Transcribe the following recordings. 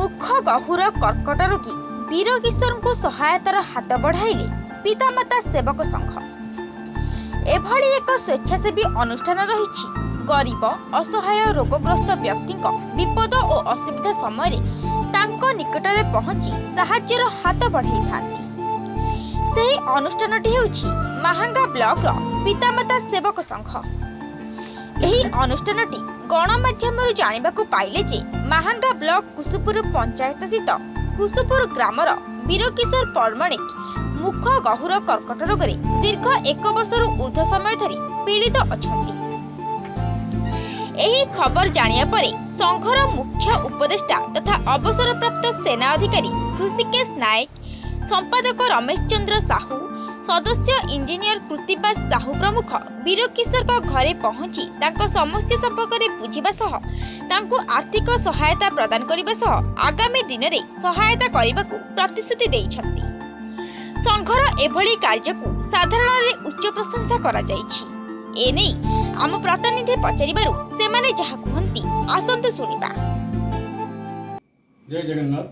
ମୁଖ ଗହୁର କର୍କଟ ରୋଗୀ ବୀରକିଶୋରଙ୍କୁ ସହାୟତାର ହାତ ବଢ଼ାଇଲେ ପିତାମାତା ସେବକ ସଂଘ। ଏଭଳି ଏକ ସ୍ୱେଚ୍ଛାସେବୀ ଅନୁଷ୍ଠାନ ରହିଛି। ଗରିବ, ଅସହାୟ, ରୋଗଗ୍ରସ୍ତ ବ୍ୟକ୍ତିଙ୍କ ବିପଦ ଓ ଅସୁବିଧା ସମୟରେ ତାଙ୍କ ନିକଟରେ ପହଞ୍ଚି ସାହାଯ୍ୟର ହାତ ବଢ଼ାଇଥାନ୍ତି। ସେହି ଅନୁଷ୍ଠାନଟି ହେଉଛି ମାହାଙ୍ଗା ବ୍ଲକର ପିତାମାତା ସେବକ ସଂଘ। ଏହି ଅନୁଷ୍ଠାନଟି ଗଣମାଧ୍ୟମରୁ ଜାଣିବାକୁ ପାଇଲେ ଯେ ମାହାଙ୍ଗା ବ୍ଲକ କୁସୁପୁର ପଞ୍ଚାୟତସ୍ଥିତ କୁସୁପୁର ଗ୍ରାମର ବୀରକିଶୋର ପରମାଣିକ ମୁଖ ଗହୁର କର୍କଟ ରୋଗରେ ଦୀର୍ଘ ଏକ ବର୍ଷରୁ ଉର୍ଦ୍ଧ୍ୱ ସମୟ ଧରି ପୀଡ଼ିତ ଅଛନ୍ତି। ଏହି ଖବର ଜାଣିବା ପରେ ସଂଘର ମୁଖ୍ୟ ଉପଦେଷ୍ଟା ତଥା ଅବସରପ୍ରାପ୍ତ ସେନା ଅଧିକାରୀ ହୃଷିକେଶ ନାୟକ, ସମ୍ପାଦକ ରମେଶ ଚନ୍ଦ୍ର ସାହୁ, ସଦସ୍ୟ ଇଞ୍ଜିନିୟର କୃତିବାସ ସାହୁ ପ୍ରମୁଖ ବୀରକିଶୋରଙ୍କ ଘରେ ପହଞ୍ଚି ତାଙ୍କ ସମସ୍ୟା ସମ୍ପର୍କରେ ବୁଝିବା ସହ ତାଙ୍କୁ ଆର୍ଥିକ ସହାୟତା ପ୍ରଦାନ କରିବା ସହ ଆଗାମୀ ଦିନରେ ସହାୟତା କରିବାକୁ ପ୍ରତିଶ୍ରୁତି ଦେଇଛନ୍ତି। ସଂଘର ଏଭଳି କାର୍ଯ୍ୟକୁ ସାଧାରଣରେ ଉଚ୍ଚ ପ୍ରଶଂସା କରାଯାଇଛି। ଏନେଇ ଆମ ପ୍ରତିନିଧି ପଚାରିବାରୁ ସେମାନେ ଯାହା କୁହନ୍ତି, ଆସନ୍ତୁ ଶୁଣିବା। ଜୟ ଜଗନ୍ନାଥ।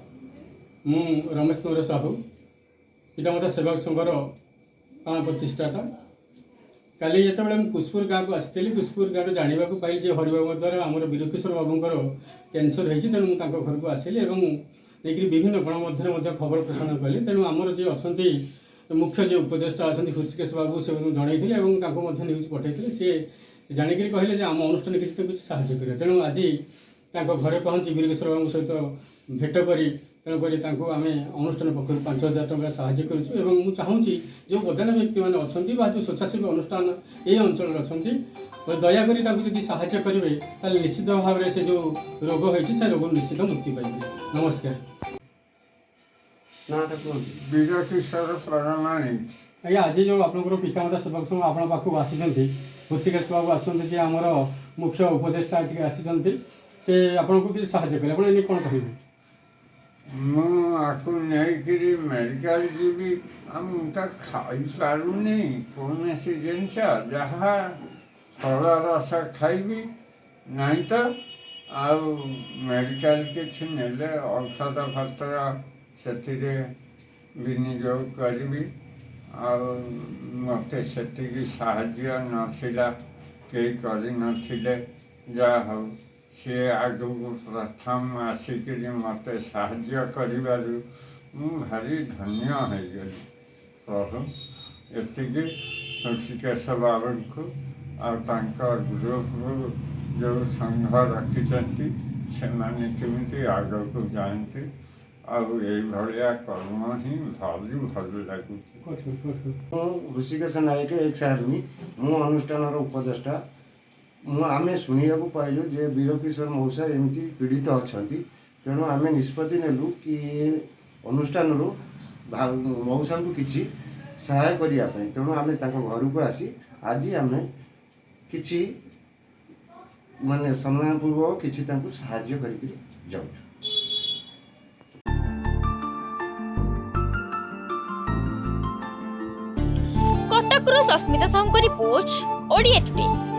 ମୁଁ ରମେଶ ଚନ୍ଦ୍ର ସାହୁ, ପିତାମାତା ସେବକ ସଂଘର ପ୍ରାଣ ପ୍ରତିଷ୍ଠାତା। କାଲି ଯେତେବେଳେ ମୁଁ କୁଶପୁର ଗାଁକୁ ଆସିଥିଲି, କୁଶପୁର ଗାଁରୁ ଜାଣିବାକୁ ପାଇଲି ଯେ ହରିବାବୁଙ୍କ ଦ୍ୱାରା ଆମର ବୀରକିଶୋର ବାବୁଙ୍କର କ୍ୟାନ୍ସର ହେଇଛି। ତେଣୁ ମୁଁ ତାଙ୍କ ଘରକୁ ଆସିଲି ଏବଂ ନେଇକରି ବିଭିନ୍ନ ଗଣମାଧ୍ୟମରେ ମଧ୍ୟ ଖବର ପ୍ରସାରଣ କଲି। ତେଣୁ ଆମର ଯିଏ ଅଛନ୍ତି, ମୁଖ୍ୟ ଯିଏ ଉପଦେଷ୍ଟା ଅଛନ୍ତି ହୃଷିକେଶ ବାବୁ, ସେ ଜଣାଇଥିଲେ ଏବଂ ତାଙ୍କୁ ମଧ୍ୟ ନ୍ୟୁଜ୍ ପଠାଇଥିଲେ। ସିଏ ଜାଣିକରି କହିଲେ ଯେ ଆମ ଅନୁଷ୍ଠାନ କିଛି ତ କିଛି ସାହାଯ୍ୟ କରିବ। ତେଣୁ ଆଜି ତାଙ୍କ ଘରେ ପହଞ୍ଚି ବୀରକିଶୋର ବାବୁଙ୍କ ସହିତ ଭେଟ କରି, ତେଣୁକରି ତାଙ୍କୁ ଆମେ ଅନୁଷ୍ଠାନ ପକ୍ଷରୁ 5000 ଟଙ୍କା ସାହାଯ୍ୟ କରୁଛୁ। ଏବଂ ମୁଁ ଚାହୁଁଛି, ଯେଉଁ ବଦାନ୍ୟ ବ୍ୟକ୍ତିମାନେ ଅଛନ୍ତି ବା ଯେଉଁ ସ୍ୱେଚ୍ଛାସେବୀ ଅନୁଷ୍ଠାନ ଏଇ ଅଞ୍ଚଳରେ ଅଛନ୍ତି, ଦୟାକରି ତାଙ୍କୁ ଯଦି ସାହାଯ୍ୟ କରିବେ, ତାହେଲେ ନିଶ୍ଚିତ ଭାବରେ ସେ ଯେଉଁ ରୋଗ ହେଇଛି, ସେ ରୋଗରୁ ନିଶ୍ଚିତ ମୁକ୍ତି ପାଇବେ। ନମସ୍କାର। ନାଁଟା କୁହନ୍ତୁ। ବୀରକିଶୋର ପରମାଣିକ। ଆଜ୍ଞା, ଆଜି ଯେଉଁ ଆପଣଙ୍କର ପିତାମାତା ସେବକ ସଂଘ ଆପଣଙ୍କ ପାଖକୁ ଆସିଛନ୍ତି, ହୃଷିକେଶ ବାବୁ ଆସୁଛନ୍ତି, ଯେ ଆମର ମୁଖ୍ୟ ଉପଦେଷ୍ଟା ଏଠିକି ଆସିଛନ୍ତି, ସେ ଆପଣଙ୍କୁ କିଛି ସାହାଯ୍ୟ କଲେ, ଆପଣ ଏନେ କ'ଣ କହିବେ? ମୁଁ ଆକୁ ନେଇକିରି ମେଡ଼ିକାଲ ଯିବି ଆଉ ମୁଁ ତ ଖାଇପାରୁନି କୌଣସି ଜିନିଷ। ଯାହା ଫଳ ରସ ଖାଇବି, ନାହିଁ ତ ଆଉ ମେଡ଼ିକାଲ କିଛି ନେଲେ ଔଷଧ ପତ୍ର ସେଥିରେ ବିନିଯୋଗ କରିବି। ଆଉ ମୋତେ ସେତିକି ସାହାଯ୍ୟ ନଥିଲା, କେହି କରିନଥିଲେ। ଯାହା ହଉ, ସିଏ ଆଗକୁ ପ୍ରଥମ ଆସିକିରି ମୋତେ ସାହାଯ୍ୟ କରିବାରୁ ମୁଁ ଭାରି ଧନ୍ୟ ହେଇଗଲି। ପ୍ରଭୁ, ଏତିକି ହୃଷିକେଶ ବାବୁଙ୍କୁ ଆଉ ତାଙ୍କ ଗ୍ରୁପରୁ ଯେଉଁ ସଂଘ ରଖିଛନ୍ତି, ସେମାନେ କେମିତି ଆଗକୁ ଯାଆନ୍ତି ଆଉ ଏଇଭଳିଆ କର୍ମ ହିଁ ଭାରି ଭଲ ଲାଗୁଛି। ମୁଁ ହୃଷିକେଶ ନାୟକ, ଏକ୍ସ ଆର୍ମି। ମୁଁ ଅନୁଷ୍ଠାନର ଉପଦେଷ୍ଟା। ଆମେ ଶୁଣିବାକୁ ପାଇଲୁ ଯେ ବୀରକିଶୋର ମଉସା ଏମିତି ପୀଡ଼ିତ ଅଛନ୍ତି। ତେଣୁ ଆମେ ନିଷ୍ପତ୍ତି ନେଲୁ କି ଏ ଅନୁଷ୍ଠାନରୁ ମଉସାଙ୍କୁ କିଛି ସହାୟ କରିବା ପାଇଁ। ତେଣୁ ଆମେ ତାଙ୍କ ଘରକୁ ଆସି ଆଜି ଆମେ କିଛି ମାନେ ସମ୍ମାନପୂର୍ବକ କିଛି ତାଙ୍କୁ ସାହାଯ୍ୟ କରିକିରି ଯାଉଛୁ। କଟକରୁ ସସ୍ମିତା ସାହୁଙ୍କ ରିପୋର୍ଟ, ଓଡ଼ିଆ ଟୁଡେ।